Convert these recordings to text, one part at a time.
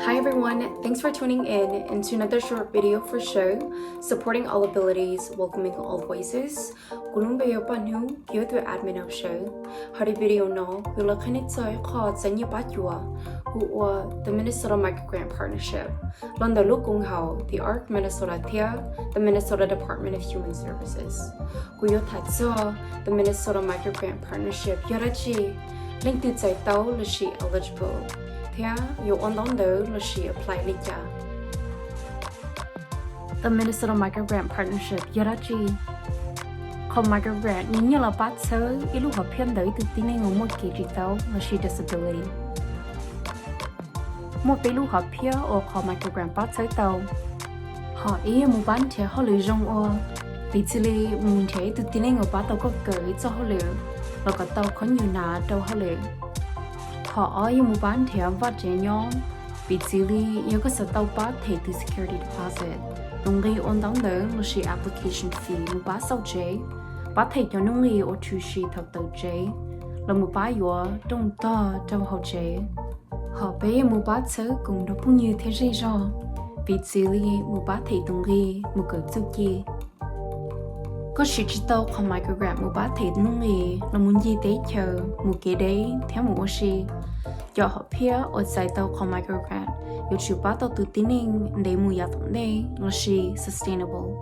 Hi everyone, thanks for tuning in into another short video for show, Supporting All Abilities, Welcoming All Voices. Kuv lub npe yog Paj Hnub, kuv yog tus admin of show. Hauv daim video no kuv los qhia nej txog ib qho txais nyiaj pab cuam kuv ua the Minnesota Microgrant Partnership los ntawm lub koom haum the arc Minnesota thiab the Minnesota Department of Human Services. Kuv yuav tham txog the Minnesota Microgrant Partnership yog dab tsi, leej twg txais tau lossis eligible, thiab yuav ua ntaub ntawv lossis apply li cas. The Minnesota Microgrant Partnership yog dab tsi? Qhov microgrant nws nyiaj los pab txhawb ib lub hom phiaj ntawm ib tug tib neeg uas muaj kev tsis tau lossis disability. Muaj peb lub hom phiaj uas qhov microgrant pab txhawb tau. Hom ib, yuav mus pab nrhiav hauj lwm zoo ua, piv txwv li mus nrhiav ib tug tib neeg uas pab tau koj kawm ib txoj hauj lwm los kom tau khob nyuj nav rau hauj lwm. Hom ob, yuav mus pab nrhiav vaj tsev nyob, piv txwv li yog koj xav tau pab them tus security deposit, tus nqi ua ntaub ntawv lossis application fee mus pab xauj tsev, pab them cov nuj nqis uas tshwm sim thaum tawm tsev, los mus pab yuav rooj tog rau hauv tsev. Hom peb, yuav mus pab txhawb koom nrog phooj ywg thiab zej zog, piv txwv li mus pab them tus nqi mus kawm txuj ci. Koj siv tsis tau qhov microgrant mus pab them nuj nqis los mus ncig teb chaws, mus kev deb thiab mus ua si, cov hom phiaj uas txais tau qhov microgrant yuav tsum pab tau tus tib neeg ntev mus yav tom ntej lossis sustainable.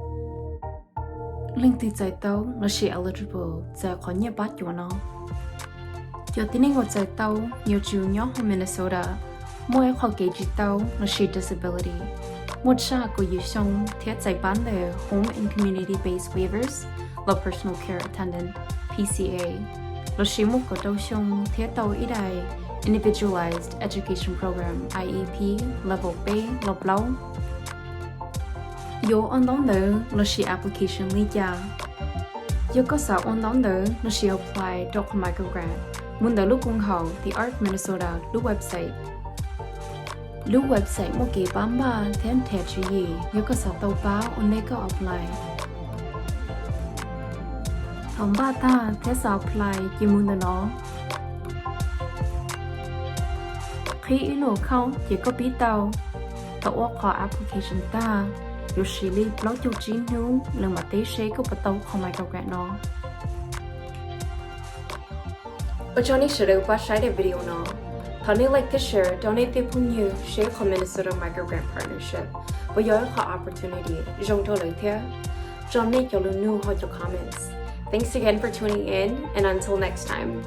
Leej twg txais tau lossis eligible txais qhov nyiaj pab cuam no? Cov tib neeg uas txais tau yuav tsum nyob hauv Minnesota, muaj ib qho kev tsis tau lossis disability, muaj tshaj kaum yim xyoo thiab txais pab ntawm Home and Community Based Waivers los Personal Care Attendant, P C A, lossis muaj kaum rau xyoo thiab tau ib daim Individualized Education Program, I E P, level peb los plaub. Yuav ua ntaub ntawv lossis application li cas? Yog koj xav ua ntaub ntawv lossis apply rau qhov microgrant, mus ntawm lub koom haum the arc Minnesota lub website. Lub website muaj kev pab npaj thiab nrhiav tswv yim yog koj xav tau pab ua ntej koj apply. Thaum npaj tag thiab xav apply ces mus ntawm no. Qhib ib lub account ces koj pib tau. Thaum ua qhov application tag, yuav siv li plaub caug tsib hnub lawv mam teb seb koj puas tau qhov microgrant no. Ua tsaug nej sawv daws pab saib daim video no. Thov nej like thiab share rau nej tej phooj ywg seb qhov Minnesota Microgrant Partnership puas yog ib qho opportunity zoo rau lawv thiab. Tso nej cov lus nug hauv cov comments. Thanks again for tuning in, and until next time.